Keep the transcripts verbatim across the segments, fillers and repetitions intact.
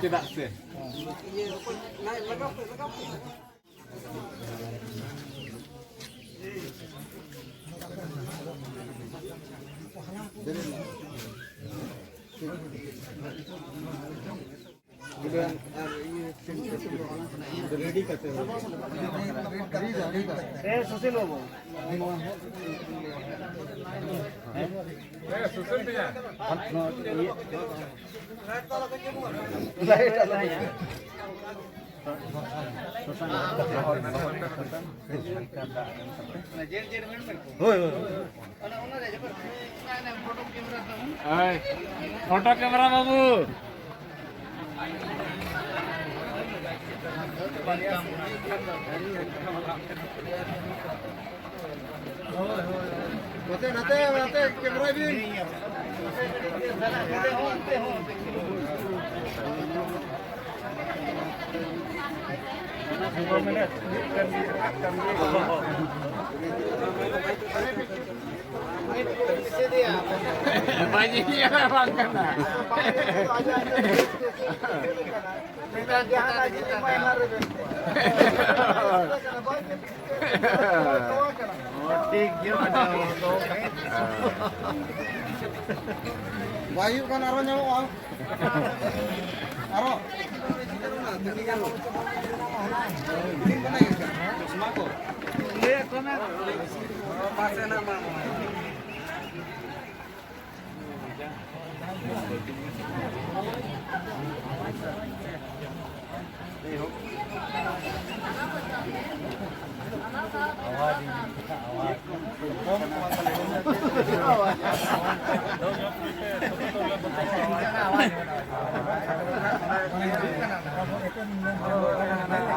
ᱪᱮᱫᱟᱜ ᱥᱮ ᱨᱮᱰᱤ ᱠᱟᱛᱮ ᱮ ᱥᱩᱥᱤᱞ ᱵᱟᱹᱵᱩ᱾ ᱦᱳᱭ, ᱦᱳᱭ, ᱦᱳᱭ᱾ ᱦᱳᱭ, ᱯᱷᱳᱴᱳ ᱠᱮᱢᱮᱨᱟ ᱵᱟᱹᱵᱩ᱾ ᱱᱚᱛᱮ, ᱱᱚᱛᱮ, ᱱᱚᱛᱮ ᱠᱮᱢᱮᱨᱟᱭ ᱵᱤᱱ᱾ ᱵᱟᱭ ᱧᱮᱧᱮᱞᱟ ᱵᱟᱝ ᱠᱟᱱᱟ᱾ ᱴᱷᱤᱠ ᱜᱮᱭᱟ, ᱵᱟᱭ ᱦᱩᱭᱩᱜ ᱠᱟᱱᱟ, ᱟᱨᱚ ᱧᱟᱢᱚᱜᱼᱟ᱾ ᱟᱨᱚ᱾ ᱪᱚᱥᱢᱟ ᱠᱚ᱾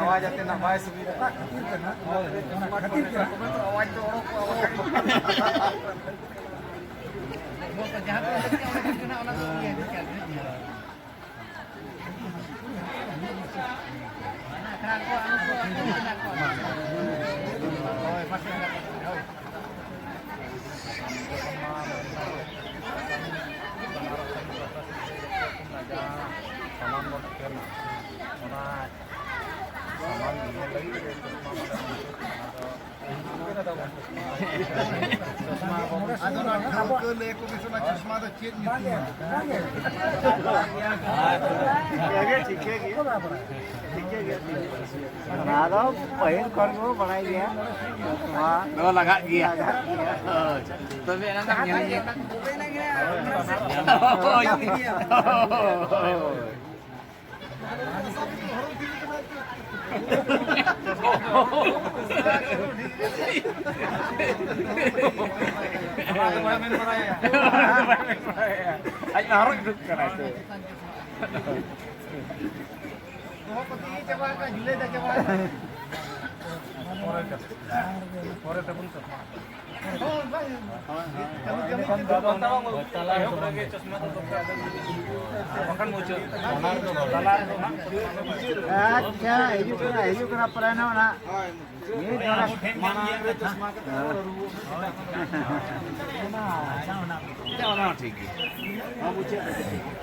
ᱟᱣᱟᱡᱽ ᱟᱛᱮ ᱱᱟᱜ ᱵᱟᱭ ᱥᱩᱵᱤᱫᱷᱟ᱾ ᱚᱱᱟ ᱠᱷᱟᱹᱛᱤᱨ ᱛᱮ ᱱᱟᱜ, ᱚᱱᱟ ᱠᱷᱟᱹᱛᱤᱨ ᱛᱮ ᱱᱟᱜ᱾ ᱟᱣᱟᱡᱽ ᱫᱚ ᱚᱰᱚᱠᱚᱜᱼᱟ ᱵᱟᱠᱷᱟᱡ᱾ ᱡᱟᱦᱟᱸ ᱠᱚ ᱞᱟᱹᱠᱛᱤᱜᱼᱟ, ᱚᱸᱰᱮ ᱠᱷᱚᱱ ᱜᱮ ᱱᱟᱜ ᱚᱱᱟ ᱫᱚ ᱤᱭᱟᱹ ᱦᱤᱡᱩᱜᱼᱟ᱾ ᱚᱱᱟ ᱥᱟᱢᱟᱱ ᱧᱮᱞ ᱞᱟᱹᱜᱤᱫ ᱜᱮ ᱪᱚᱥᱢᱟ ᱢᱟᱱᱮ ᱚᱱᱟ ᱫᱚ ᱟᱫᱚ ᱚᱱᱟ ᱴᱷᱟᱹᱣᱠᱟᱹ ᱞᱟᱹᱭ ᱟᱠᱚ ᱜᱮ ᱥᱮ ᱚᱱᱟ ᱪᱚᱥᱢᱟ ᱫᱚ ᱪᱮᱫ ᱧᱩᱛᱩᱢ? ᱴᱷᱤᱠᱟᱹ ᱜᱮ, ᱴᱷᱤᱠᱟᱹ ᱜᱮ᱾ ᱴᱷᱤᱠᱟᱹ ᱜᱮ᱾ ᱚᱱᱟ ᱫᱚ ᱯᱟᱹᱦᱤᱞ ᱠᱷᱚᱱ ᱜᱮᱵᱚ ᱵᱟᱲᱟᱭ ᱜᱮᱭᱟ᱾ ᱱᱚᱣᱟ ᱫᱚ ᱞᱟᱜᱟᱜ ᱜᱮᱭᱟ᱾ ᱞᱟᱜᱟᱜ ᱜᱮᱭᱟ᱾ ᱦᱳᱭ᱾ ᱛᱚᱵᱮ ᱮᱱᱟᱝ ᱫᱚᱢ ᱧᱮᱞ ᱜᱮᱭᱟ᱾ ᱦᱳᱭ᱾ ᱦᱳᱭ᱾ ᱟᱡ ᱢᱟ ᱦᱚᱨᱚᱜ ᱡᱩᱛ ᱠᱟᱱᱟᱭ ᱥᱮ᱾ ᱵᱚᱦᱚᱜ ᱠᱚ ᱛᱤ ᱪᱟᱵᱟ ᱟᱠᱟᱱ, ᱡᱩᱞᱟᱹᱭ ᱫᱟ ᱪᱟᱵᱟ ᱟᱠᱟᱱ᱾ ᱯᱚᱨᱮ ᱛᱮ, ᱯᱚᱨᱮ ᱛᱮᱵᱚᱱ ᱪᱟᱞᱟᱜᱼᱟ᱾ ᱦᱳᱭ, ᱵᱟᱝ᱾ ᱠᱟᱹᱢᱤ, ᱠᱟᱹᱢᱤ ᱛᱮᱫᱚ ᱵᱟᱝ᱾ ᱮᱦᱚᱵ ᱨᱮᱜᱮ ᱪᱚᱥᱢᱟ ᱫᱚ ᱫᱚᱨᱠᱟᱨ᱾ ᱵᱟᱠᱷᱟᱱ ᱢᱩᱪᱟᱹᱫ᱾ ᱛᱟᱞᱟ ᱨᱮᱫᱚ ᱦᱟᱸᱜ᱾ ᱟᱪᱪᱷᱟ, ᱦᱤᱡᱩᱜ ᱠᱟᱱᱟ, ᱦᱤᱡᱩᱜ ᱠᱟᱱᱟ, ᱯᱨᱟᱭ ᱱᱟᱣᱟ ᱱᱟᱜ᱾ ᱢᱤᱫ ᱦᱚᱲ ᱢᱟᱲᱟᱝ ᱨᱮ ᱪᱚᱥᱢᱟ ᱠᱟᱛᱮ ᱟᱨᱚ ᱨᱩᱣᱟᱹᱲ᱾ ᱚᱱᱟ ᱦᱚᱸ ᱴᱷᱤᱠ ᱜᱮᱭᱟ᱾ ᱦᱚᱸ, ᱵᱩᱡᱷᱟᱹᱜ ᱠᱟᱱᱟ᱾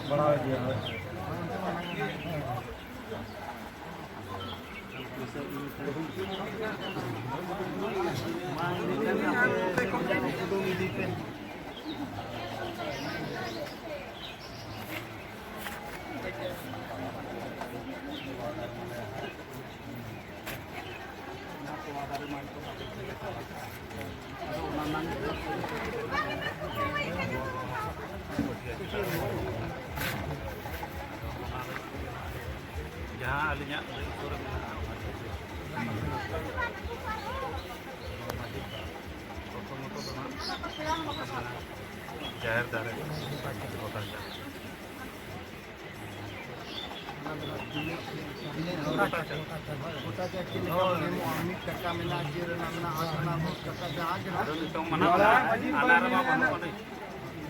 ᱵᱟᱲᱟᱣ ᱜᱮᱭᱟ᱾ ᱡᱟᱦᱟᱸ ᱟᱹᱞᱤᱧᱟᱜ ᱚᱸᱰᱮ ᱩᱛᱟᱹᱨ ᱢᱮᱱᱟᱜᱼᱟ, ᱚᱱᱟ ᱜᱮ᱾ ᱯᱨᱚᱛᱷᱚᱢᱚᱛᱚ ᱫᱚ ᱦᱟᱸᱜ ᱡᱟᱦᱮᱨ ᱫᱟᱨᱮ ᱜᱚᱴᱟ ᱡᱟᱦᱮᱨ᱾ ᱚᱱᱟ ᱜᱚᱴᱟ ᱪᱟᱠ ᱪᱮᱫ ᱞᱮᱠᱟ ᱵᱚᱱ ᱮᱢᱚᱜᱼᱟ? ᱢᱤᱫ ᱴᱟᱠᱟ ᱢᱮᱱᱟᱜᱼᱟ, ᱪᱮᱫ ᱨᱮᱱᱟᱜ ᱢᱮᱱᱟᱜᱼᱟ, ᱦᱟᱛ ᱨᱮᱱᱟᱜ ᱫᱚᱥ ᱴᱟᱠᱟ, ᱡᱟᱦᱟᱸ ᱜᱮ ᱱᱟᱦᱟᱜ᱾ ᱟᱫᱚ ᱱᱤᱛᱚᱝ ᱢᱟ ᱱᱟᱦᱟᱜ ᱚᱱᱟ ᱨᱮᱢᱟ ᱵᱟᱹᱱᱩᱜ ᱟᱹᱱᱤᱡ᱾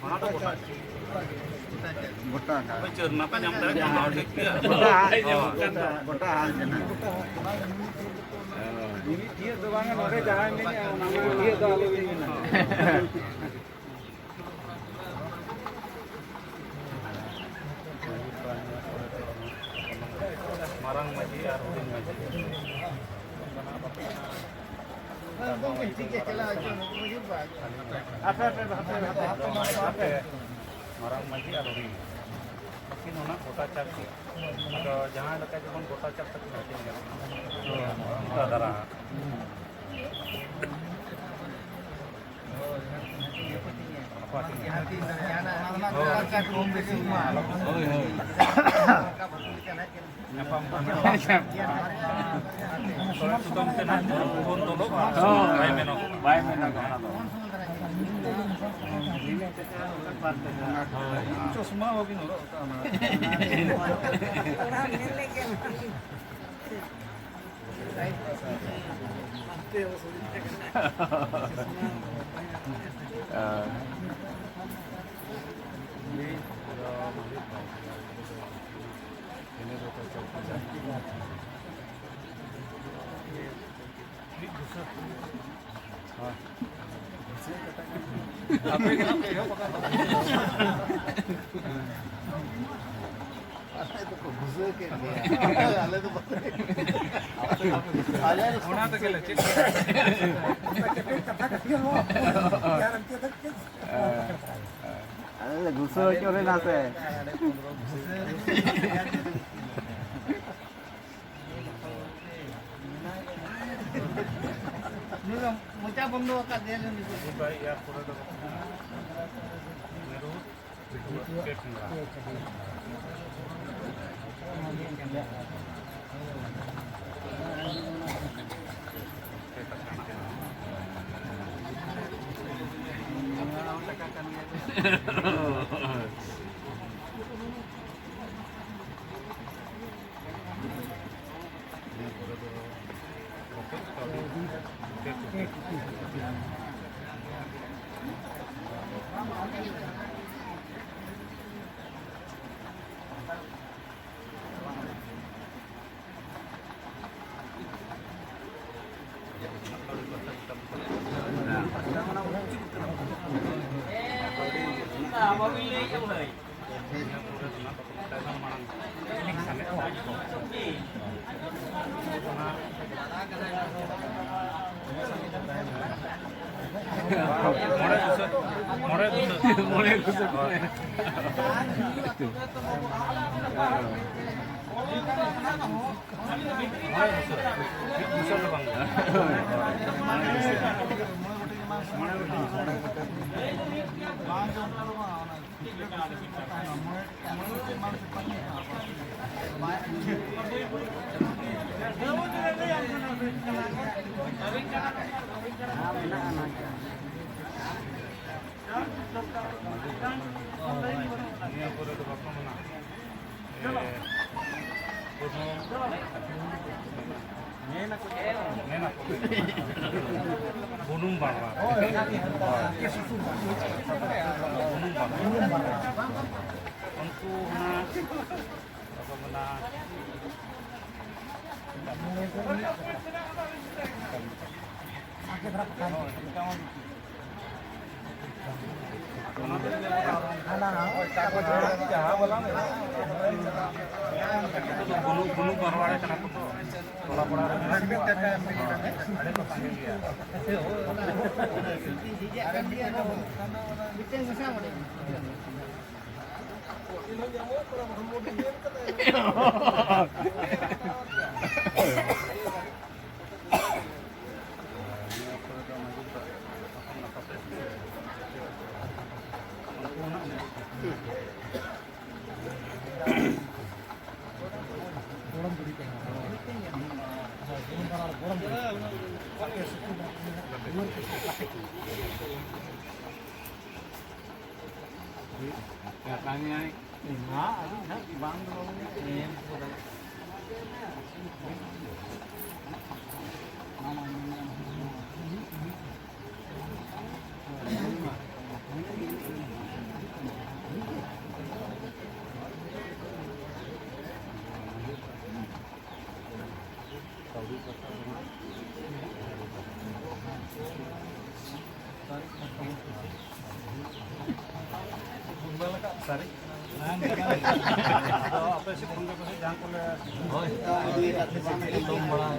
ᱚᱱᱟ ᱫᱚ ᱜᱚᱴᱟ ᱪᱟᱠ᱾ ᱜᱚᱴᱟ ᱪᱟᱠ᱾ ᱦᱳᱭ, ᱪᱟᱹᱨᱱᱟ ᱯᱮ ᱧᱟᱢ ᱫᱟᱲᱮᱭᱟᱜ ᱠᱟᱱᱟ, ᱚᱱᱟ ᱦᱚᱸ ᱴᱷᱤᱠ ᱜᱮᱭᱟ᱾ ᱜᱚᱴᱟ ᱦᱟᱞ ᱠᱟᱱᱟ᱾ ᱜᱚᱴᱟ ᱦᱟᱞ ᱠᱟᱱᱟ᱾ ᱢᱤᱢᱤᱫ ᱴᱷᱤᱭᱟᱹᱜ ᱫᱚ ᱵᱟᱝᱟ, ᱱᱚᱰᱮ ᱡᱟᱦᱟᱸᱭ ᱢᱮᱱᱮᱜᱼᱟ, ᱚᱱᱟ ᱢᱤᱢᱤᱫ ᱴᱷᱤᱭᱟᱹᱜ ᱫᱚ ᱟᱞᱚ ᱵᱤᱱ ᱢᱮᱱᱟ᱾ ᱢᱟᱨᱟᱝ ᱢᱟᱹᱡᱷᱤ ᱟᱨ ᱦᱩᱰᱤᱧ ᱢᱟᱹᱡᱷᱤ᱾ ᱦᱟᱯᱮ, ᱦᱟᱯᱮ, ᱦᱟᱯᱮ, ᱦᱟᱯᱮ, ᱦᱟᱯᱮ᱾ ᱢᱟᱨᱟᱝ ᱢᱟᱹᱡᱷᱤ ᱟᱨ ᱦᱩᱰᱤᱧ ᱢᱟᱹᱡᱷᱤ᱾ ᱟᱹᱠᱤᱱ ᱚᱱᱟ ᱜᱚᱴᱟ ᱪᱟᱞ ᱠᱤᱱ᱾ ᱟᱫᱚ ᱡᱟᱦᱟᱸ ᱞᱮᱠᱟ ᱡᱮᱢᱚᱱ ᱜᱚᱴᱟ ᱪᱟᱞ ᱛᱟᱹᱠᱤᱱ ᱦᱟᱹᱴᱤᱧ ᱜᱟᱱᱚᱜᱼᱟ᱾ ᱚᱱᱠᱟ ᱫᱷᱟᱨᱟ᱾ ᱦᱳᱭ, ᱦᱳᱭ᱾ ᱧᱟᱯᱟᱢ ᱠᱚ ᱦᱩᱭᱩᱜᱼᱟ᱾ ᱛᱚᱵᱮ ᱥᱩᱛᱟᱹᱢ ᱛᱮ ᱱᱟᱦᱟᱜ ᱵᱚᱱ ᱛᱚᱞᱚᱜᱼᱟ᱾ ᱦᱳᱭ᱾ ᱵᱟᱭ ᱢᱮᱱᱚᱜᱚᱜᱼᱟ᱾ ᱵᱟᱭ ᱢᱮᱱᱚᱜᱚᱜᱼᱟ ᱚᱱᱟ ᱫᱚ᱾ ᱦᱳᱭ᱾ ᱪᱚᱥᱢᱟ ᱵᱟᱵᱤᱱ ᱦᱚᱨᱚᱜ ᱟᱠᱟᱫᱼᱟ ᱚᱱᱟ᱾ ᱟᱞᱮ ᱫᱚᱠᱚ ᱵᱩᱡᱷᱟᱹᱣ ᱠᱮᱫ ᱜᱮᱭᱟ᱾ ᱟᱞᱮ ᱫᱚ ᱵᱟᱞᱮ, ᱟᱞᱮ ᱫᱚ ᱚᱱᱟ ᱛᱮᱜᱮ ᱞᱮ ᱪᱮᱫ ᱠᱮᱫᱟ᱾ ᱟᱞᱮ ᱞᱮ ᱜᱩᱥᱟᱹ ᱦᱚᱪᱚ ᱞᱮᱱᱟ ᱥᱮ᱾ ᱱᱩᱭ ᱫᱚ ᱢᱚᱪᱟ ᱵᱚᱱᱫᱚ ᱟᱠᱟᱫ ᱫᱮᱭᱟ ᱞᱮ ᱱᱤᱛᱚᱜ᱾ ᱢᱚᱬᱮ ᱵᱩᱥᱟᱹᱜ᱾ ᱢᱤᱫ ᱵᱩᱥᱟᱹᱜ ᱫᱚ ᱵᱟᱝ᱾ ᱱᱤᱭᱟᱹ ᱠᱚᱨᱮ ᱫᱚ ᱵᱟᱠᱚ ᱢᱮᱱᱟ᱾ ᱮ, ᱵᱩᱱᱩᱢ, ᱢᱮᱱᱟᱠᱚ, ᱢᱮᱱᱟᱠᱚ᱾ ᱵᱩᱱᱩᱢ ᱵᱟᱨᱣᱟᱨ᱾ ᱵᱩᱱᱩᱢ ᱵᱟᱨᱣᱟᱨ᱾ ᱩᱱᱠᱩ ᱚᱱᱟ, ᱵᱟᱠᱚ ᱢᱮᱱᱟ, ᱵᱩᱱᱩᱢ, ᱵᱩᱱᱩᱢ ᱵᱟᱨᱣᱟᱲᱮ ᱠᱟᱱᱟ ᱠᱚ ᱛᱚ᱾ ᱴᱚᱞᱟ ᱯᱟᱲᱟ ᱨᱮ ᱢᱮᱱᱟᱜ ᱠᱚᱣᱟ᱾ ᱟᱹᱰᱤ ᱠᱚ ᱥᱟᱸᱜᱮ ᱜᱮᱭᱟ᱾ ᱟᱫᱚ ᱟᱯᱮ ᱥᱮᱫ ᱠᱷᱚᱱ ᱜᱮ ᱯᱟᱥᱮᱡ ᱡᱟᱦᱟᱸ ᱠᱚᱞᱮ ᱦᱳᱭ᱾ ᱫᱚᱢ ᱵᱟᱲᱟ᱾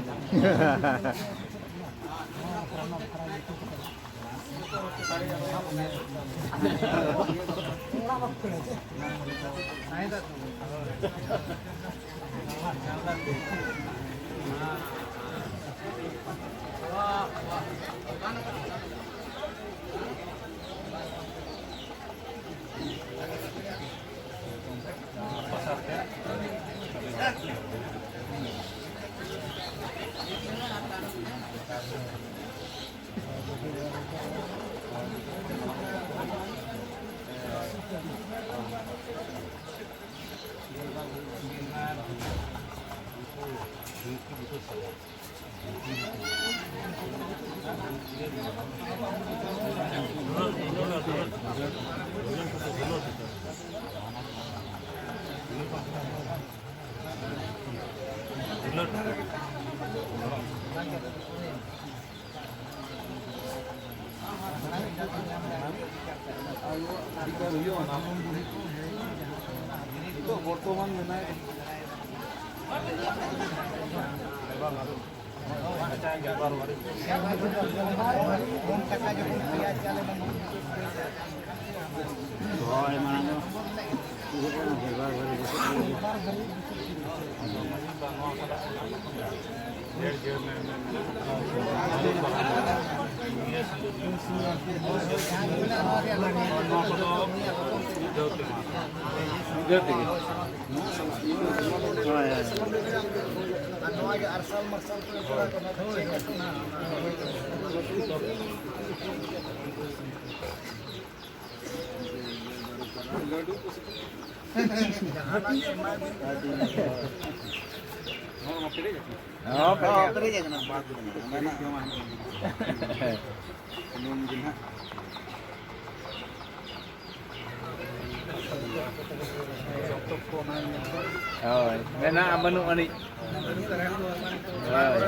ᱱᱤᱛᱚᱜ ᱵᱚᱨᱛᱚᱢᱟᱱ ᱢᱮᱱᱟᱭ᱾ ᱦᱳᱭ, ᱦᱳᱭ᱾ ᱟᱨ ᱱᱚᱣᱟ ᱜᱮ ᱟᱨᱥᱟᱞ ᱢᱟᱨᱥᱟᱞ ᱠᱚ ᱠᱚᱲᱟ ᱠᱚ ᱱᱚᱛᱮ ᱪᱮᱫ ᱠᱟᱱᱟ? ᱡᱟᱦᱟᱱᱟᱜ ᱜᱮ ᱮᱢᱟᱭ ᱵᱤᱱ᱾ ᱦᱚᱸ, ᱯᱮᱨᱮᱡ ᱟᱠᱟᱱᱟ᱾ ᱦᱚᱸ, ᱯᱮᱨᱮᱡ ᱟᱠᱟᱱᱟ᱾ ᱵᱟᱫᱽ ᱨᱮ ᱢᱮᱱᱟᱜᱼᱟ᱾ ᱥᱩᱱᱩᱢ ᱜᱮ ᱱᱟᱦᱟᱜ᱾ ᱦᱳᱭ, ᱢᱮᱱᱟᱜᱼᱟ, ᱵᱟᱹᱱᱩᱜ ᱟᱹᱱᱤᱡ᱾ ᱦᱳᱭ᱾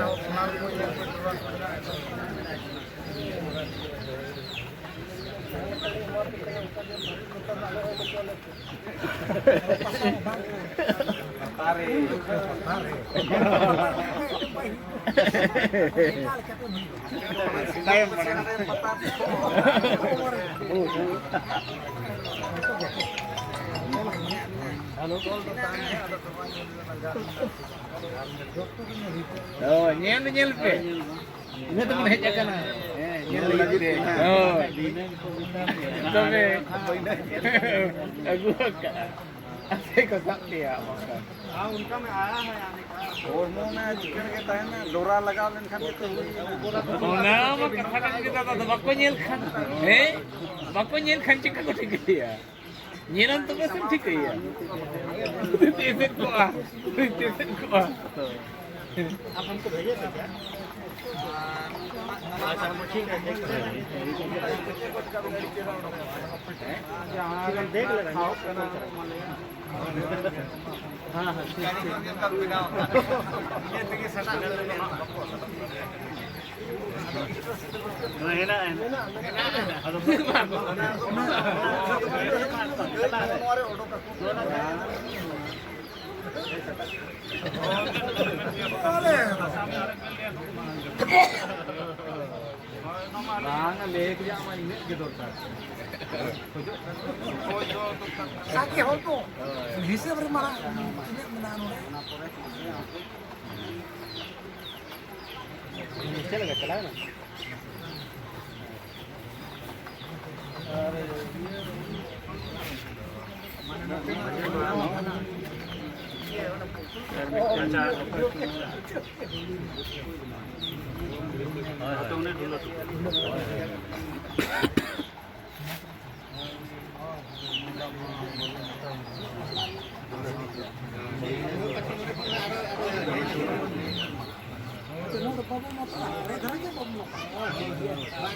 ᱦᱳᱭ, ᱧᱮᱞ ᱫᱚ ᱧᱮᱞ ᱯᱮ᱾ ᱤᱱᱟᱹ ᱛᱮᱵᱚᱱ ᱦᱮᱡ ᱟᱠᱟᱱᱟ᱾ ᱦᱮᱸ, ᱧᱮᱞ ᱞᱟᱹᱜᱤᱫ ᱛᱮ᱾ ᱦᱳᱭ᱾ ᱛᱚᱵᱮ ᱟᱹᱜᱩ ᱟᱠᱟᱫᱼᱟ᱾ ᱟᱯᱮ ᱠᱚ ᱥᱟᱵ ᱯᱮᱭᱟ ᱵᱟᱝᱠᱷᱟᱱ᱾ ᱦᱚᱲᱢᱚ ᱢᱟ ᱪᱤᱠᱟᱹ ᱨᱮᱜᱮ ᱛᱟᱦᱮᱱᱟ, ᱰᱚᱨᱟ ᱞᱟᱜᱟᱣ ᱞᱮᱱᱠᱷᱟᱱ ᱜᱮᱛᱚ ᱦᱩᱭ ᱮᱱᱟ᱾ ᱚᱱᱟ ᱢᱟ ᱠᱟᱛᱷᱟ ᱠᱟᱱ ᱜᱮ ᱫᱟᱫᱟ, ᱟᱫᱚ ᱵᱟᱠᱚ ᱧᱮᱞ ᱠᱷᱟᱱ, ᱦᱮᱸ? ᱵᱟᱠᱚ ᱧᱮᱞ ᱠᱷᱟᱱ ᱪᱤᱠᱟᱹ ᱠᱚ ᱴᱷᱤᱠᱟᱹᱭᱟ? ᱧᱮᱞᱟᱢ ᱛᱚᱵᱮ ᱥᱮᱢ ᱴᱷᱤᱠᱟᱹᱭᱟ᱾ ᱮᱥᱮᱫ ᱠᱚᱜᱼᱟ, ᱮᱥᱮᱫ ᱠᱚᱜᱼᱟ᱾ ᱦᱮᱱᱟᱜᱼᱟ, ᱦᱮᱱᱟᱜᱼᱟ᱾ ᱟᱫᱚ ᱵᱟᱝ, ᱞᱟᱹᱭ ᱨᱮᱭᱟᱜ ᱢᱟ ᱤᱱᱟᱹᱜ ᱜᱮ ᱫᱚᱨᱠᱟᱨ᱾ ᱥᱟᱸᱜᱮ ᱦᱚᱲ ᱠᱚ ᱦᱤᱥᱟᱹᱵ ᱨᱮ ᱢᱟᱨᱟᱝ ᱛᱤᱱᱟᱹᱜ ᱢᱮᱱᱟᱜᱼᱟ ᱱᱚᱰᱮ? ᱪᱮᱫ ᱞᱮᱠᱟ ᱪᱟᱞᱟᱣ ᱮᱱᱟ?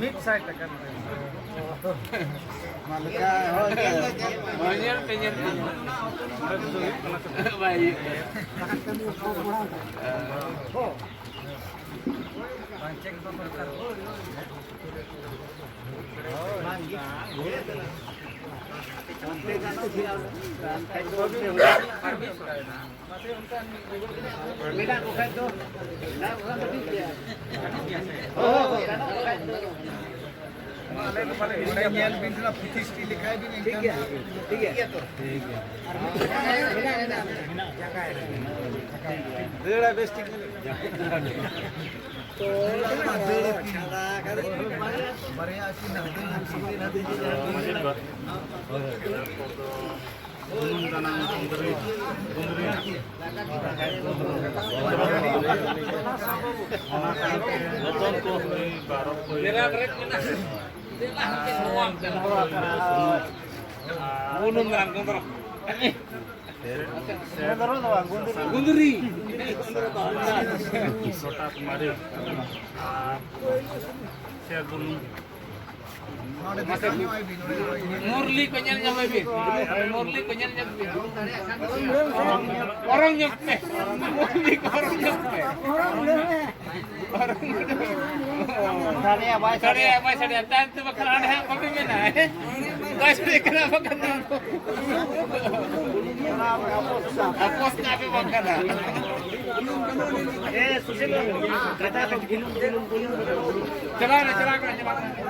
ᱢᱤᱫ ᱥᱟᱭ ᱴᱟᱠᱟ᱾ ᱢᱟ ᱞᱮᱠᱟ, ᱦᱳᱭ᱾ ᱦᱳᱭ, ᱧᱮᱞ ᱯᱮ, ᱧᱮᱞ ᱯᱮ᱾ ᱵᱟᱭ ᱦᱩᱭᱩᱜ ᱠᱟᱱᱟ᱾ ᱵᱟᱝ, ᱪᱮᱠ ᱫᱚ ᱫᱚᱨᱠᱟᱨ᱾ ᱢᱮᱱᱟᱜ ᱠᱚ ᱠᱷᱟᱡ ᱫᱚ, ᱢᱮᱱᱟᱜ ᱠᱚ ᱠᱷᱟᱡ ᱫᱚ ᱴᱷᱤᱠ ᱜᱮᱭᱟ᱾ ᱚᱸᱰᱮ ᱧᱮᱞ ᱵᱤᱱ ᱥᱮ, ᱯᱷᱤᱯᱴᱤ ᱞᱮᱠᱷᱟᱭ ᱵᱤᱱ, ᱴᱷᱤᱠ ᱮᱱᱠᱷᱟᱱ ᱜᱮᱭᱟ, ᱴᱷᱤᱠ ᱜᱮᱭᱟ᱾ ᱴᱷᱤᱠ ᱜᱮᱭᱟ᱾ ᱢᱮᱱᱟᱜ, ᱢᱮᱱᱟᱜ, ᱢᱮᱱᱟᱜ᱾ ᱫᱟᱹᱲᱟ ᱵᱮᱥ ᱴᱷᱤᱠ ᱢᱮᱱᱟᱜᱼᱟ᱾ ᱛᱚ, ᱫᱟᱹᱲᱟ ᱯᱮ᱾ ᱵᱟᱨᱭᱟ ᱟᱹᱠᱤᱱ ᱦᱟᱱᱛᱮ ᱱᱟᱛᱮ, ᱦᱟᱱᱛᱮ ᱱᱟᱛᱮ᱾ ᱵᱩᱱᱩᱢ ᱫᱟᱱᱟᱝ ᱠᱩᱸᱫᱽᱨᱤ, ᱠᱩᱸᱫᱽᱨᱤ᱾ ᱚᱱᱟ ᱥᱟᱶᱛᱮ ᱡᱚᱛᱚᱱ ᱠᱚ ᱦᱩᱭ, ᱵᱟᱨᱚ ᱠᱚ ᱦᱩᱭ᱾ ᱵᱩᱱᱩᱢ ᱫᱟᱱᱟᱝ ᱠᱩᱸᱫᱽᱨᱤ᱾ ᱜᱩᱸᱫᱽᱨᱤ᱾ ᱥᱚᱴᱟ ᱠᱩᱢᱟᱨᱤ ᱟᱨ ᱥᱮᱨ ᱵᱩᱞᱩᱝ᱾ ᱢᱩᱨᱞᱤ ᱠᱚ ᱧᱮᱞ ᱧᱟᱢ ᱵᱤᱱ, ᱢᱩᱨᱞᱤ ᱠᱚ ᱧᱮᱞ ᱧᱟᱢ ᱵᱤᱱ᱾ ᱚᱨᱚᱝ ᱧᱚᱜ ᱯᱮ, ᱢᱩᱨᱞᱤ ᱠᱚ ᱚᱨᱚᱝ ᱧᱚᱜ ᱯᱮ᱾ ᱥᱟᱰᱮᱭᱟ, ᱵᱟᱭ ᱥᱟᱰᱮᱭᱟ᱾ ᱥᱟᱰᱮᱭᱟ, ᱵᱟᱭ ᱥᱟᱰᱮᱭᱟ᱾ ᱛᱟᱭᱚᱢ ᱛᱮ ᱵᱟᱠᱷᱟᱱ ᱦᱟᱸᱰᱮ ᱦᱟᱸᱜ ᱵᱟᱯᱮ ᱢᱮᱱᱟ, ᱦᱮᱸ? ᱵᱟᱭ ᱥᱟᱰᱮ ᱠᱟᱱᱟ ᱵᱟᱠᱷᱟᱱ ᱫᱚ᱾ ᱟᱯᱚᱥ ᱠᱟᱜ ᱯᱮ ᱵᱟᱝᱠᱷᱟᱱ ᱦᱟᱸᱜ᱾ ᱪᱟᱞᱟᱣ ᱮᱱᱟ, ᱪᱟᱞᱟᱣ ᱮᱱᱟ, ᱪᱟᱞᱟᱣ ᱮᱱᱟ᱾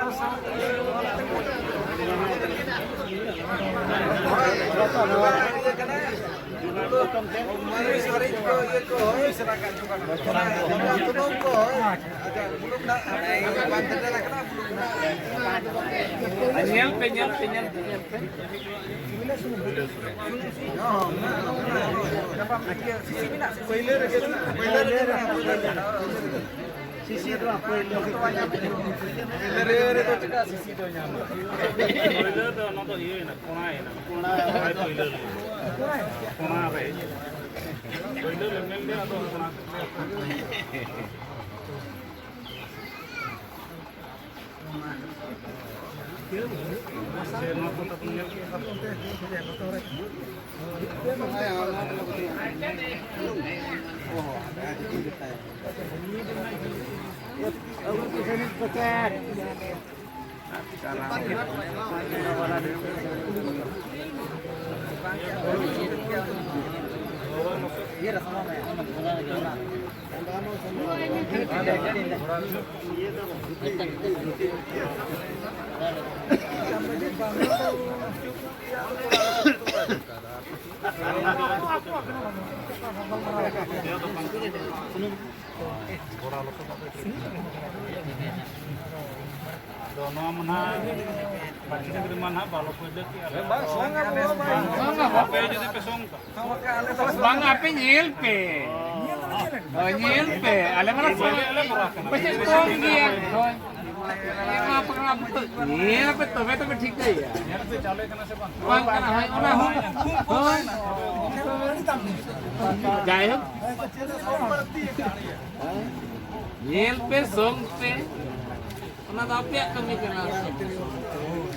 ᱧᱮᱞ ᱯᱮ, ᱧᱮᱞ ᱯᱮ, ᱧᱮᱞ ᱯᱮ, ᱧᱮᱞ ᱯᱮ᱾ ᱯᱟᱹᱭᱞᱟᱹ ᱨᱮᱜᱮ, ᱯᱟᱹᱭᱞᱟᱹ ᱨᱮᱜᱮ᱾ ᱥᱤᱥᱤ ᱫᱚ ᱯᱟᱹᱭᱞᱟᱹ᱾ ᱯᱟᱹᱭᱞᱟᱹ ᱨᱮ ᱫᱚ ᱪᱮᱫᱟᱜ ᱥᱤᱥᱤ ᱫᱚ ᱧᱟᱢᱟ? ᱯᱟᱹᱭᱞᱟᱹ ᱫᱚ ᱚᱱᱟ ᱫᱚ ᱤᱭᱟᱹᱭᱮᱱᱟ, ᱠᱚᱲᱟᱭᱮᱱᱟ᱾ ᱠᱚᱲᱟ᱾ ᱯᱟᱹᱭᱞᱟᱹ ᱨᱮ᱾ ᱠᱚᱲᱟ ᱨᱮ᱾ ᱯᱟᱹᱭᱞᱟᱹ ᱞᱮ ᱢᱮᱱ ᱞᱮᱭᱟ, ᱟᱫᱚ ᱚᱱᱟ ᱥᱮ ᱱᱚᱣᱟ ᱠᱚ ᱛᱟᱵᱚᱱ ᱧᱮᱞ ᱠᱮᱫᱟ᱾ ᱟᱫᱚ ᱱᱚᱣᱟ ᱢᱟ ᱱᱟᱦᱟᱜ ᱵᱟᱹᱲᱛᱤ ᱜᱤᱫᱽᱨᱟᱹ ᱢᱟ ᱱᱟᱦᱟᱜ ᱵᱟᱞᱚ ᱠᱚ ᱤᱫᱤ ᱠᱮᱜᱼᱟ᱾ ᱵᱟᱝ, ᱥᱚᱝ ᱟᱵᱚ ᱦᱚᱸ ᱵᱟᱝ᱾ ᱟᱯᱮ ᱡᱩᱫᱤ ᱯᱮ ᱥᱚᱝ ᱠᱷᱟᱱ᱾ ᱵᱟᱝ, ᱟᱯᱮ ᱧᱮᱞ ᱯᱮ᱾ ᱦᱳᱭ, ᱧᱮᱞ ᱯᱮ᱾ ᱟᱞᱮ ᱢᱟ ᱯᱟᱪᱮᱫ ᱠᱚᱢ ᱜᱮᱭᱟ᱾ ᱦᱳᱭ᱾ ᱧᱮᱞ ᱯᱮ, ᱛᱚᱵᱮ ᱛᱚᱵᱮ ᱴᱷᱤᱠᱟᱹᱭᱟ᱾ ᱵᱟᱝ ᱠᱟᱱᱟ, ᱦᱳᱭ, ᱚᱱᱟ ᱦᱚᱸ, ᱦᱳᱭ᱾ ᱡᱟᱭᱦᱳᱠ, ᱧᱮᱞ ᱯᱮ, ᱥᱚᱝ ᱯᱮ, ᱚᱱᱟ ᱫᱚ ᱟᱯᱮᱭᱟᱜ ᱠᱟᱹᱢᱤ ᱠᱟᱱᱟ᱾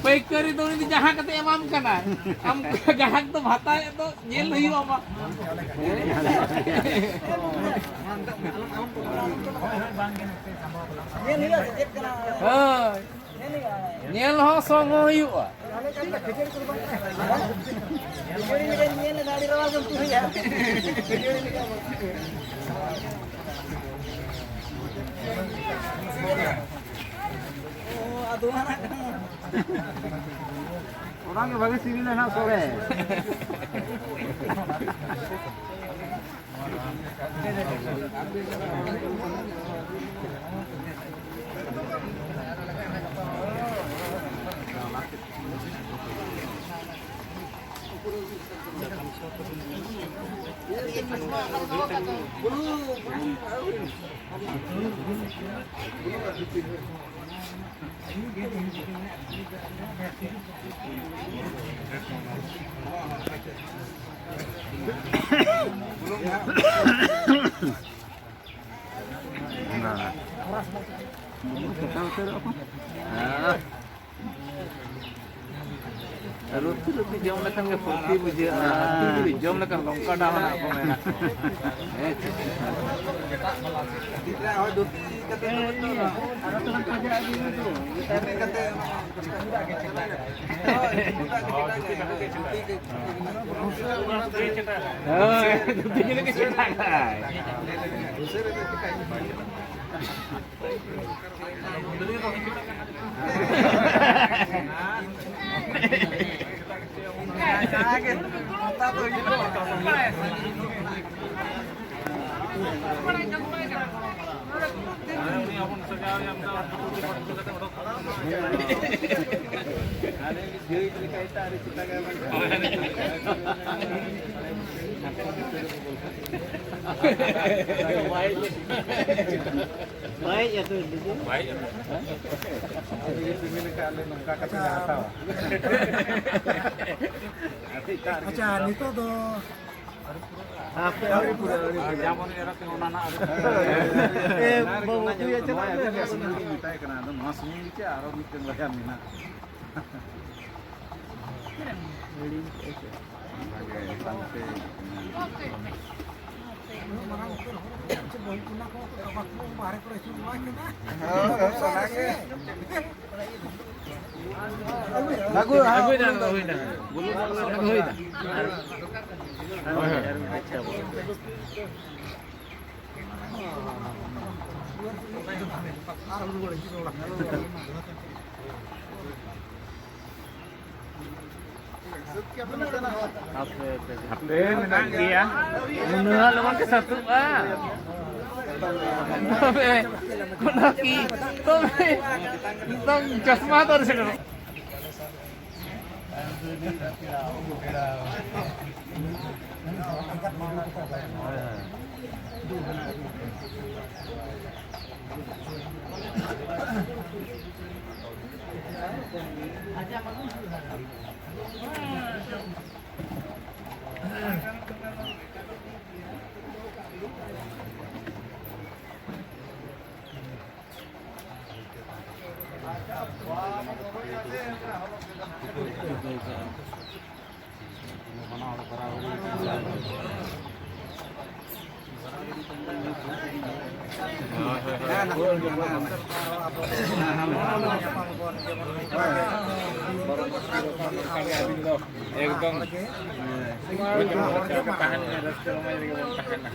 ᱯᱟᱹᱭᱠᱟᱹᱨᱤ ᱫᱚ ᱩᱱᱤ ᱫᱚ ᱡᱟᱦᱟᱸ ᱠᱟᱛᱮ ᱮᱢᱟᱢ ᱠᱟᱱᱟᱭ, ᱟᱢ ᱜᱟᱦᱟᱠ ᱫᱚ ᱵᱷᱟᱛᱟᱭᱮᱫ ᱫᱚ ᱧᱮᱞ ᱦᱩᱭᱩᱜᱼᱟ ᱟᱢᱟᱜ᱾ ᱧᱮᱞ ᱦᱩᱭᱩᱜᱼᱟ ᱥᱮ ᱪᱮᱫ ᱠᱟᱱᱟ? ᱦᱳᱭ, ᱧᱮᱞ ᱦᱩᱭᱩᱜᱼᱟ᱾ ᱧᱮᱞ ᱦᱚᱸ ᱥᱚᱝ ᱦᱚᱸ ᱦᱩᱭᱩᱜᱼᱟ᱾ ᱠᱷᱟᱹᱡᱟᱹᱲᱤ ᱢᱤᱫᱴᱮᱱ ᱧᱮᱞ ᱞᱮᱫᱟ, ᱟᱹᱰᱤ ᱨᱟᱣᱟᱞ ᱜᱮᱢ ᱩᱛᱩᱭᱟ᱾ ᱠᱷᱟᱹᱡᱟᱹᱲᱤ ᱢᱤᱫᱴᱮᱱ᱾ ᱚ, ᱟᱫᱚ ᱦᱟᱸᱜ ᱚᱱᱟ ᱜᱮ ᱵᱷᱟᱜᱮ ᱥᱤᱵᱤᱞᱟ ᱱᱟᱜ ᱥᱚᱲᱮ᱾ ᱨᱩᱴᱤ ᱨᱩᱴᱤ ᱡᱚᱢ ᱞᱮᱠᱷᱟᱱ ᱜᱮ ᱯᱷᱩᱨᱛᱤ ᱵᱩᱡᱷᱟᱹᱜᱼᱟ᱾ ᱦᱮᱸ᱾ ᱨᱩᱴᱤ ᱡᱩᱫᱤ ᱡᱚᱢ ᱞᱮᱠᱷᱟᱱ ᱞᱚᱝᱠᱟ ᱰᱟᱦᱟᱨ ᱠᱚ ᱢᱮᱱᱟᱜ ᱠᱚᱣᱟ᱾ ᱦᱮᱸ, ᱪᱮᱫ ᱪᱮᱫ? ᱦᱳᱭ, ᱫᱷᱩᱛᱤ ᱜᱮ ᱞᱟᱹᱜᱤᱫ ᱥᱮᱛᱟᱜ ᱠᱷᱟᱡ᱾ ᱵᱟᱭ ᱦᱮᱡ ᱟᱛᱚ᱾ ᱵᱟᱭ ᱦᱮᱡ ᱟᱛᱚ᱾ ᱟᱫᱚ ᱤᱭᱟᱹ ᱛᱤᱸᱜᱩ ᱞᱮᱠᱟ ᱟᱞᱮ ᱱᱚᱝᱠᱟ ᱠᱟᱛᱮ ᱞᱮ ᱦᱟᱛᱟᱣᱟ᱾ ᱟᱪᱪᱷᱟ, ᱱᱤᱛᱚᱜ ᱫᱚ ᱦᱟᱯᱮ, ᱟᱹᱣᱨᱤ ᱯᱩᱨᱟᱹ, ᱟᱹᱣᱨᱤ ᱯᱩᱨᱟᱹ᱾ ᱡᱟᱢᱚᱱ ᱮᱨᱟ ᱛᱮ ᱚᱱᱟ ᱱᱟᱜ ᱟᱹᱣᱨᱤ ᱯᱩᱨᱟᱹ᱾ ᱮ, ᱵᱟᱹᱵᱩ, ᱛᱩᱭᱟ ᱪᱟᱞᱟᱜ ᱢᱮ᱾ ᱱᱚᱣᱟ ᱥᱩᱢᱩᱝ ᱜᱮ ᱢᱮᱛᱟᱭ ᱠᱟᱱᱟ, ᱟᱫᱚ ᱱᱚᱣᱟ ᱥᱩᱢᱩᱝ ᱜᱮ ᱪᱮᱫ, ᱟᱨᱚ ᱢᱤᱫᱴᱮᱱ ᱵᱟᱨᱭᱟ ᱢᱮᱱᱟᱜᱼᱟ᱾ ᱚᱱᱟᱜᱮ ᱦᱟᱱᱛᱮ ᱩᱱᱟᱹᱜ ᱢᱟᱨᱟᱝ ᱩᱛᱟᱹᱨ ᱦᱚᱲ ᱠᱚ ᱪᱮᱫ ᱵᱟᱹᱦᱩ ᱠᱚᱲᱟ ᱠᱚ ᱵᱟᱠᱚ ᱵᱟᱦᱨᱮ ᱠᱚᱨᱮ ᱟᱹᱪᱩᱨ ᱵᱟᱲᱟ ᱠᱮᱫᱟ᱾ ᱦᱳᱭ, ᱚᱱᱟᱜᱮ᱾ ᱟᱹᱜᱩᱭᱟ, ᱟᱹᱜᱩᱭ ᱫᱟ, ᱦᱳᱭ, ᱦᱳᱭ᱾ ᱦᱩᱭ ᱫᱟ᱾ ᱦᱳᱭ, ᱦᱳᱭ᱾ ᱦᱟᱯᱮ, ᱢᱮᱱᱟᱜ ᱜᱮᱭᱟ᱾ ᱩᱱᱟᱹᱜ ᱞᱚᱜᱚᱱ ᱜᱮ ᱥᱟᱹᱛᱩᱜᱼᱟ᱾ ᱛᱚᱵᱮ, ᱚᱱᱟ ᱠᱤ, ᱛᱚᱵᱮ, ᱱᱤᱛᱚᱝ ᱪᱚᱥᱢᱟ ᱫᱚ ᱥᱮᱴᱮᱨᱚᱜ᱾ ᱮᱠᱫᱚᱢ᱾ ᱛᱟᱦᱮᱱ ᱢᱮ, ᱨᱟᱹᱥᱠᱟᱹ ᱨᱚᱢᱚᱡᱽ ᱨᱮᱜᱮ ᱵᱚᱱ ᱛᱟᱦᱮᱱᱟ᱾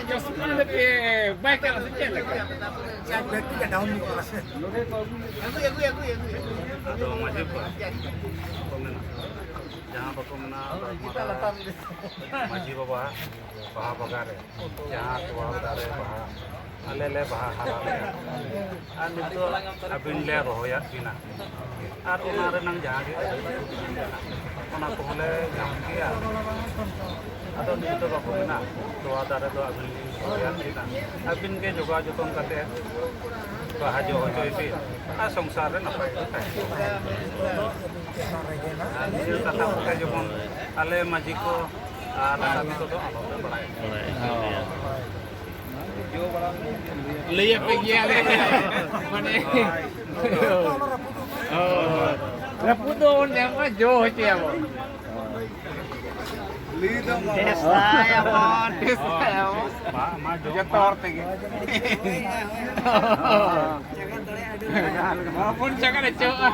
ᱪᱚᱥᱢᱟ ᱫᱚ ᱯᱮ ᱵᱟᱭ ᱠᱟᱱᱟ ᱥᱮ ᱪᱮᱫ ᱞᱮᱠᱟ? ᱟᱫᱚ ᱢᱟᱹᱡᱷᱤ ᱠᱚ ᱢᱮᱱᱟ᱾ ᱡᱟᱦᱟᱸ ᱵᱟᱠᱚ ᱢᱮᱱᱟ, ᱢᱟᱹᱡᱷᱤ ᱵᱟᱵᱟ ᱵᱟᱦᱟ ᱵᱟᱜᱟᱱ ᱨᱮ ᱡᱟᱦᱟᱸ ᱛᱚᱣᱟ ᱫᱟᱨᱮ ᱵᱟᱦᱟ ᱟᱞᱮ ᱞᱮ ᱵᱟᱦᱟ ᱦᱟᱨᱟ ᱞᱮᱱᱟ, ᱟᱨ ᱱᱤᱛᱚᱜ ᱟᱹᱵᱤᱱ ᱞᱮ ᱨᱚᱦᱚᱭᱟᱫ ᱵᱤᱱᱟ, ᱟᱨ ᱚᱱᱟ ᱨᱮᱱᱟᱝ ᱡᱟᱦᱟᱸ ᱜᱮ ᱚᱱᱟ ᱠᱚᱦᱚᱸ ᱞᱮ ᱧᱟᱢ ᱜᱮᱭᱟ᱾ ᱟᱫᱚ ᱱᱤᱛᱚᱜ ᱵᱟᱠᱚ ᱢᱮᱱᱟ, ᱛᱚᱣᱟ ᱫᱟᱨᱮ ᱫᱚ ᱟᱹᱵᱤᱱ ᱞᱤᱧ ᱨᱚᱦᱚᱭᱟᱫ ᱵᱤᱱᱟ, ᱟᱹᱵᱤᱱ ᱜᱮ ᱡᱚᱜᱟᱣ ᱡᱚᱛᱚᱱ ᱠᱟᱛᱮ ᱵᱟᱦᱟ ᱡᱚ ᱦᱚᱪᱚᱭ ᱵᱤᱱ ᱟᱨ ᱥᱚᱝᱥᱟᱨ ᱨᱮ ᱱᱟᱯᱟᱭ ᱜᱮ ᱛᱟᱦᱮᱱ ᱵᱤᱱ᱾ ᱟᱨ ᱱᱤᱭᱟᱹ ᱠᱟᱛᱷᱟ ᱠᱚᱜᱮ ᱡᱮᱢᱚᱱ ᱟᱞᱮ ᱢᱟᱹᱡᱷᱤ ᱠᱚ ᱟᱨ ᱟᱹᱵᱤᱱ ᱠᱚᱫᱚ ᱟᱞᱚ ᱯᱮ ᱵᱟᱲᱟᱭᱟ᱾ ᱞᱟᱹᱭ ᱟᱯᱮ ᱜᱮᱭᱟᱞᱮ᱾ ᱢᱟᱱᱮ, ᱨᱟᱹᱯᱩᱫ ᱫᱚ ᱵᱟᱵᱚᱱ ᱧᱟᱢᱟ, ᱡᱚ ᱦᱚᱪᱚᱭᱟᱵᱚᱱ᱾ ᱪᱮᱥᱴᱟᱭᱟᱵᱚᱱ᱾ ᱪᱮᱥᱴᱟᱭᱟᱵᱚᱱ᱾ ᱡᱚᱛᱚ ᱦᱚᱲ ᱛᱮᱜᱮ᱾ ᱵᱟᱵᱚᱱ ᱪᱟᱠᱟ ᱦᱚᱪᱚᱣᱟᱜᱼᱟ᱾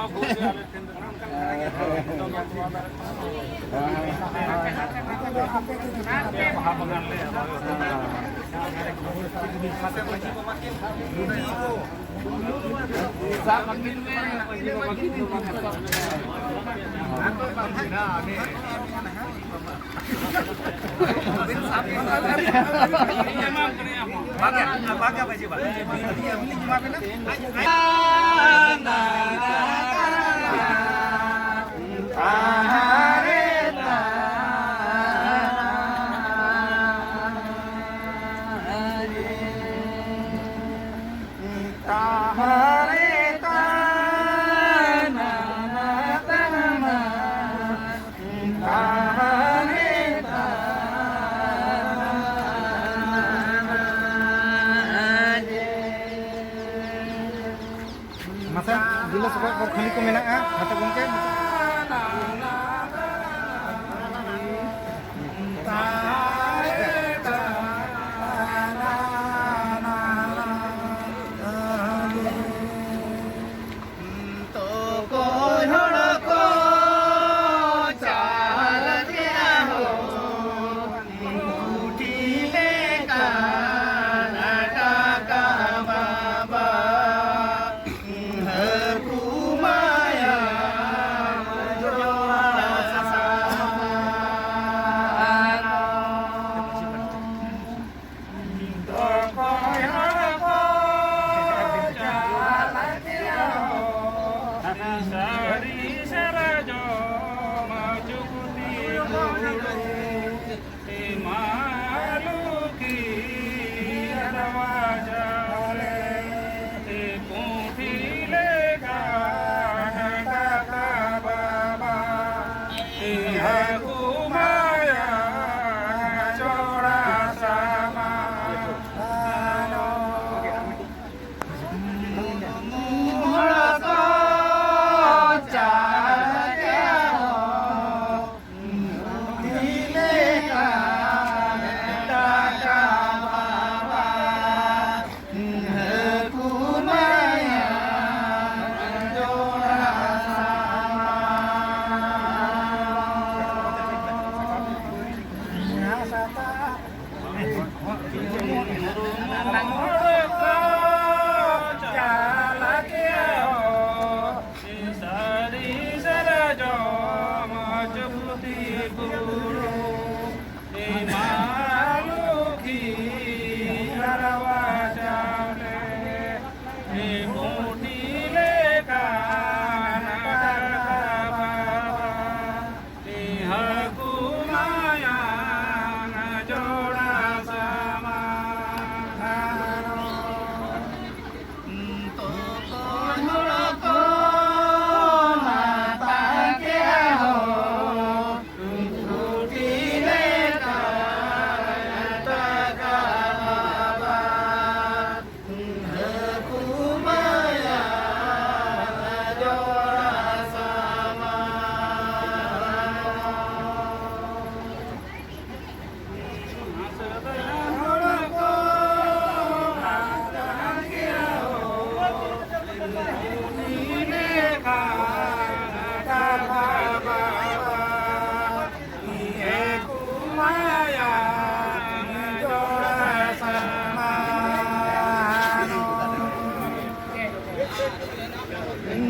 ᱢᱟᱥᱮ, ᱡᱤᱞᱟᱹ ᱥᱚᱵᱷᱟ ᱠᱚ ᱠᱷᱟᱹᱞᱤ ᱠᱚ ᱢᱮᱱᱟᱜᱼᱟ, ᱢᱟᱥᱮ ᱜᱚᱢᱠᱮ᱾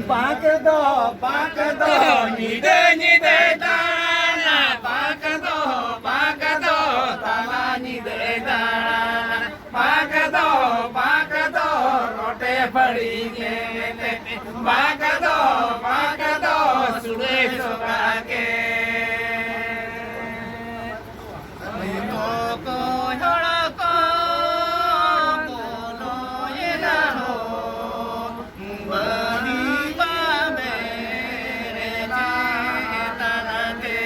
ᱵᱟᱸᱠ ᱫᱚ, ᱵᱟᱸᱠ ᱫᱚ ᱧᱤᱫᱟᱹ ᱧᱤᱫᱟᱹᱭ ᱫᱟᱬᱟᱱᱟ, ᱵᱟᱸᱠ ᱫᱚ, ᱵᱟᱸᱠ ᱫᱚ ᱛᱟᱞᱟ ᱧᱤᱫᱟᱹᱭ ᱫᱟᱬᱟᱱᱟ, ᱵᱟᱸᱠ ᱫᱚ, ᱵᱟᱸᱠ ᱫᱚ ᱨᱚᱴᱮ ᱯᱷᱟᱹᱲᱤ ᱧᱮᱞᱛᱮ, ᱵᱟᱸᱠ ᱫᱚ, ᱵᱟᱸᱠ ᱫᱚ ᱥᱩᱲᱟᱹᱭ ᱥᱚᱜᱟ ᱠᱮ᱾ ᱚᱠᱚᱭ ᱦᱚᱲ ᱠᱚ ᱵᱚᱞᱚᱭᱮᱱᱟ ᱦᱳ, ᱵᱟᱹᱲᱤ ᱵᱟᱵᱮᱨ ᱪᱮᱛᱟᱱ ᱛᱮ,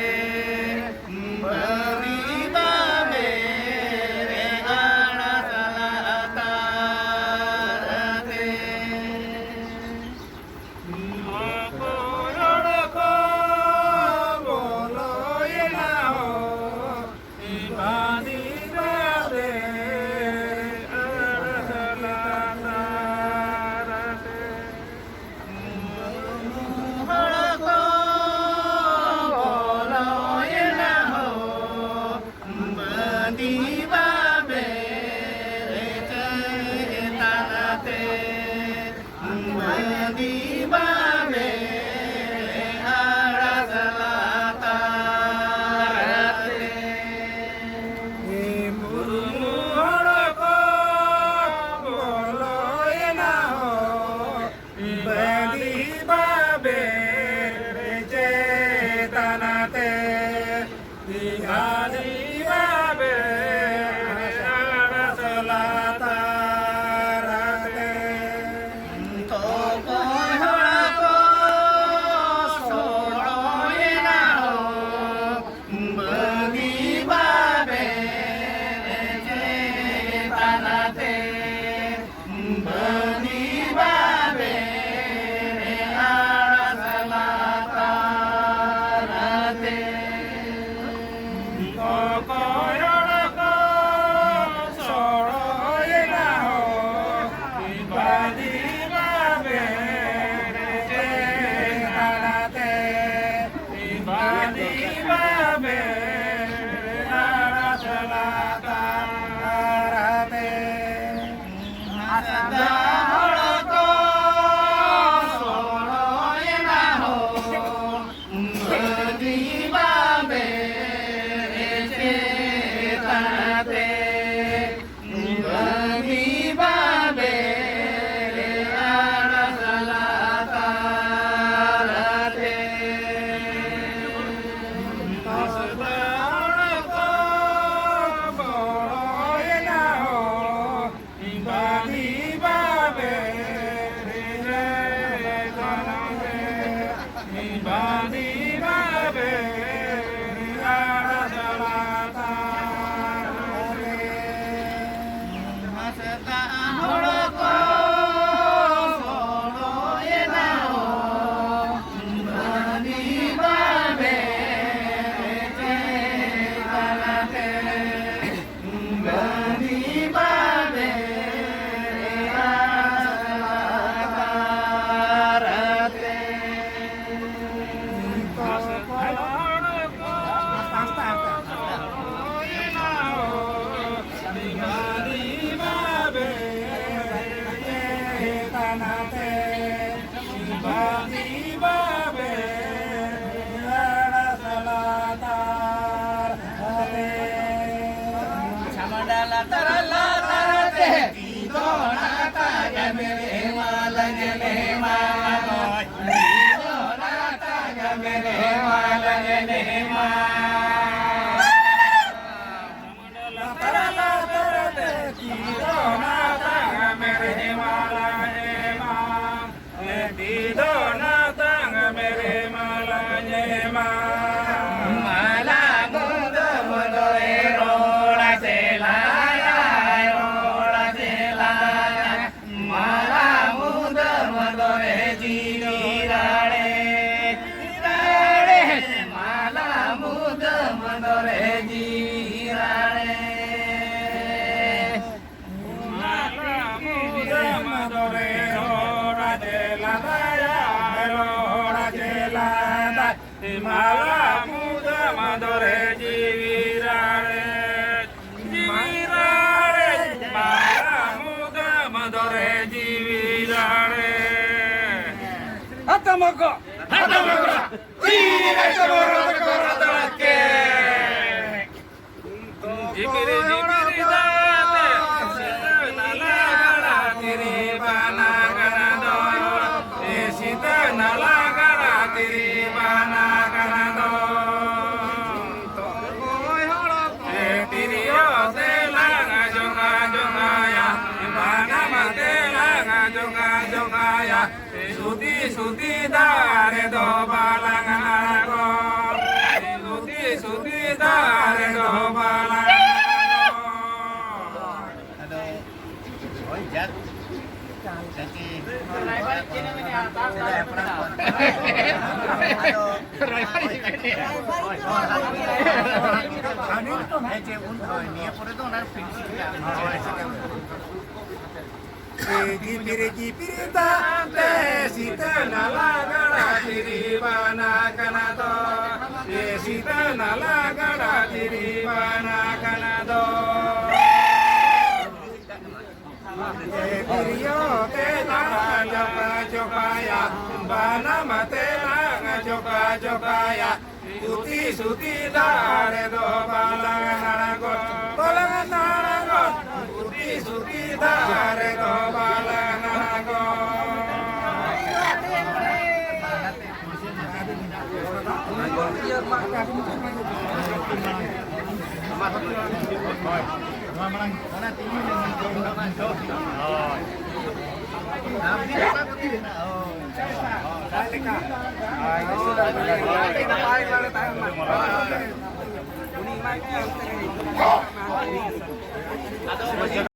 ᱵᱟᱹᱲᱤ ᱵᱟᱵᱮᱨ ᱟᱲᱟᱥ ᱞᱟᱛᱟᱨ ᱛᱮ᱾ ᱚᱠᱚᱭ ᱦᱚᱲ ᱠᱚ ᱵᱚᱞᱚᱭᱮᱱᱟ ᱦᱳ, ᱵᱟᱹᱲᱤ ᱵᱟᱵᱮᱨ ᱟᱲᱟᱥ ᱞᱟᱛᱟᱨ ᱛᱮ᱾ ᱦᱚᱲ ᱠᱚ ᱵᱚᱞᱚᱭᱮᱱᱟ ᱦᱳ, ᱵᱟᱹᱲᱤ ᱵᱟᱵᱮᱨ ᱪᱮᱛᱟᱱ ᱛᱮ, ᱵᱟᱹᱲᱤ ᱵᱟᱵᱮᱨ ᱟᱲᱟᱥ ᱞᱟᱛᱟᱨ ᱛᱮ᱾ ᱢᱩᱨᱢᱩ ᱦᱚᱲ ᱠᱚ ᱵᱚᱞᱚᱭᱮᱱᱟ ᱦᱳ, ᱵᱟᱹᱲᱤ ᱵᱟᱵᱮᱨ ᱪᱮᱛᱟᱱ ᱛᱮ, ᱵᱟᱹᱲᱤ ᱵᱟᱵᱮᱨ ᱟᱲᱟᱥ ᱞᱟᱛᱟᱨ ᱛᱮ᱾ ᱚᱠᱚᱭ ᱦᱚᱲ ᱪᱷᱟᱢᱰᱟ ᱞᱟᱛᱟᱨ ᱞᱟᱛᱟᱨ ᱛᱮ ᱛᱤ ᱫᱚ ᱱᱟᱛᱟ ᱜᱮ ᱢᱮᱨᱮ ᱢᱟᱞᱟ ᱜᱮ ᱢᱮᱨᱮ ᱢᱟᱞᱟ ᱜᱮ᱾ ᱛᱤ ᱫᱚ ᱱᱟᱛᱟ ᱜᱮ ᱢᱮᱨᱮ ᱢᱟᱞᱟ ᱜᱮ ᱢᱮᱨᱮ ᱢᱟᱞᱟ᱾ ᱞᱟᱛᱟᱨ ᱞᱟᱛᱟᱨ ᱛᱮ ᱛᱤ ᱫᱚ ᱱᱟᱛᱟ ᱜᱮ ᱢᱮᱨᱮ ᱢᱟᱞᱟ ᱜᱮ ᱢᱮᱨᱮ ᱢᱟᱞᱟ᱾ ᱛᱤ ᱫᱚ ᱱᱟᱛᱟᱝ ᱢᱮᱨᱮ ᱢᱟᱞᱟ ᱧᱮᱢᱟ᱾ ᱢᱟᱞᱟ ᱢᱩᱫᱟᱹᱢ ᱫᱚᱭ ᱨᱚᱲᱟ ᱪᱮᱞᱟᱭᱟ, ᱨᱚᱲᱟ ᱪᱮᱞᱟᱭᱟ᱾ ᱢᱟᱞᱟ ᱢᱩᱫᱟᱹᱢ ᱫᱚᱭ ᱡᱤᱣᱤ ᱨᱟᱲᱮ, ᱨᱟᱲᱮ᱾ ᱢᱟᱞᱟ ᱢᱩᱫᱟᱹᱢ ᱫᱚᱨᱮ ᱡᱤᱣᱤ ᱨᱟᱲᱮ᱾ ᱢᱟᱞᱟ ᱢᱩᱫᱟᱹᱢ ᱫᱚᱨᱮ ᱨᱚᱲᱟ ᱪᱮᱞᱟᱫᱟᱭᱟ, ᱨᱚᱲᱟ ᱪᱮᱞᱟᱫᱟᱭ᱾ ᱢᱟᱞᱟ ᱢᱩᱫᱟᱹᱢ ᱫᱚᱨᱮ ᱡᱤᱣᱤ ᱨᱟᱲᱮ, ᱡᱤᱣᱤ ᱨᱟᱲᱮ᱾ ᱢᱟᱞᱟ ᱢᱩᱫᱟᱹᱢ ᱫᱚᱨᱮ ᱡᱤᱣᱤ ᱨᱟᱲᱮ᱾ ᱦᱟᱛᱟᱢ ᱠᱚ, ᱦᱟᱛᱟᱢ ᱠᱚ, ᱛᱤᱨᱮ ᱪᱚᱨᱚ ᱠᱚ ᱨᱟᱫᱟᱲᱟ ᱠᱮ᱾ ᱡᱤᱵᱤᱨ ᱡᱤᱵᱤᱨ ᱫᱟᱜ ᱛᱮ ᱥᱤᱛᱟᱹ ᱱᱟᱞᱟ ᱜᱟᱰᱟ ᱛᱤᱨᱤ ᱵᱟᱱᱟ ᱜᱟᱰᱟ ᱫᱚ, ᱮ ᱥᱤᱛᱟᱹ ᱱᱟᱞᱟ ᱜᱟᱰᱟ ᱛᱤᱨᱤ ᱵᱟᱱᱟ ᱜᱟᱰᱟ ᱫᱚ᱾ ᱮ ᱛᱤᱨᱭᱳ ᱛᱮᱞᱟᱝ ᱡᱚᱝᱟ ᱡᱚᱝᱟᱭᱟ, ᱵᱟᱱᱟᱢ ᱛᱮᱞᱟᱝ ᱡᱚᱜᱟ ᱡᱚᱜᱟᱭᱟ, ᱥᱩᱛᱤ ᱥᱩᱛᱤ ᱫᱟᱨᱮ ᱫᱚ ᱵᱟᱞᱟᱝ ᱟᱬᱜᱚ, ᱥᱩᱛᱤ ᱥᱩᱛᱤ ᱫᱟᱨᱮ ᱫᱚ ᱵᱟᱞᱟᱝ ᱟᱬᱜᱚ᱾ ᱟᱫᱚ ᱦᱳᱭ, ᱡᱟᱠ, ᱡᱟᱠᱤ, ᱥᱮᱫᱟᱭ ᱦᱟᱯᱲᱟᱢ ᱠᱚ, ᱟᱫᱚ, ᱦᱮᱸ, ᱪᱮᱫ ᱩᱱ, ᱦᱳᱭ, ᱱᱤᱭᱟᱹ ᱯᱚᱨᱮ ᱫᱚ ᱚᱱᱟ ᱯᱷᱤᱱᱤᱥᱤᱝ ᱠᱟᱜᱼᱟ᱾ ᱡᱤᱯᱤᱨ ᱡᱤᱯᱤᱨ ᱫᱟᱜ ᱛᱮ ᱥᱤᱛᱟᱹ ᱱᱟᱞᱟ ᱜᱟᱰᱟ ᱫᱷᱤᱨᱤ ᱵᱟᱱᱟ ᱠᱟᱱᱟ ᱫᱚ᱾ ᱮ ᱥᱤᱛᱟᱹ ᱱᱟᱞᱟ ᱜᱟᱰᱟ ᱫᱷᱤᱨᱤ ᱵᱟᱱᱟ ᱠᱟᱱᱟ ᱫᱚ᱾ ᱮ ᱛᱤᱨᱭᱳ ᱛᱮ ᱞᱟᱝ ᱡᱚᱠᱟ ᱡᱚᱠᱟᱭᱟ, ᱵᱟᱱᱟᱢ ᱛᱮ ᱞᱟᱝ ᱡᱚᱠᱟ ᱡᱚᱠᱟᱭᱟ᱾ ᱥᱩᱛᱤ ᱥᱩᱛᱤ ᱫᱟᱨᱮ ᱫᱚ ᱵᱟᱞᱟᱝ ᱟᱬᱜᱚ, ᱵᱟᱞᱟᱝ ᱟᱬᱜᱚ᱾ ᱥᱩᱛᱤ ᱥᱩᱛᱤ ᱫᱟᱨᱮ ᱫᱚ ᱵᱟᱞᱟᱝ ᱟᱬᱜᱚ᱾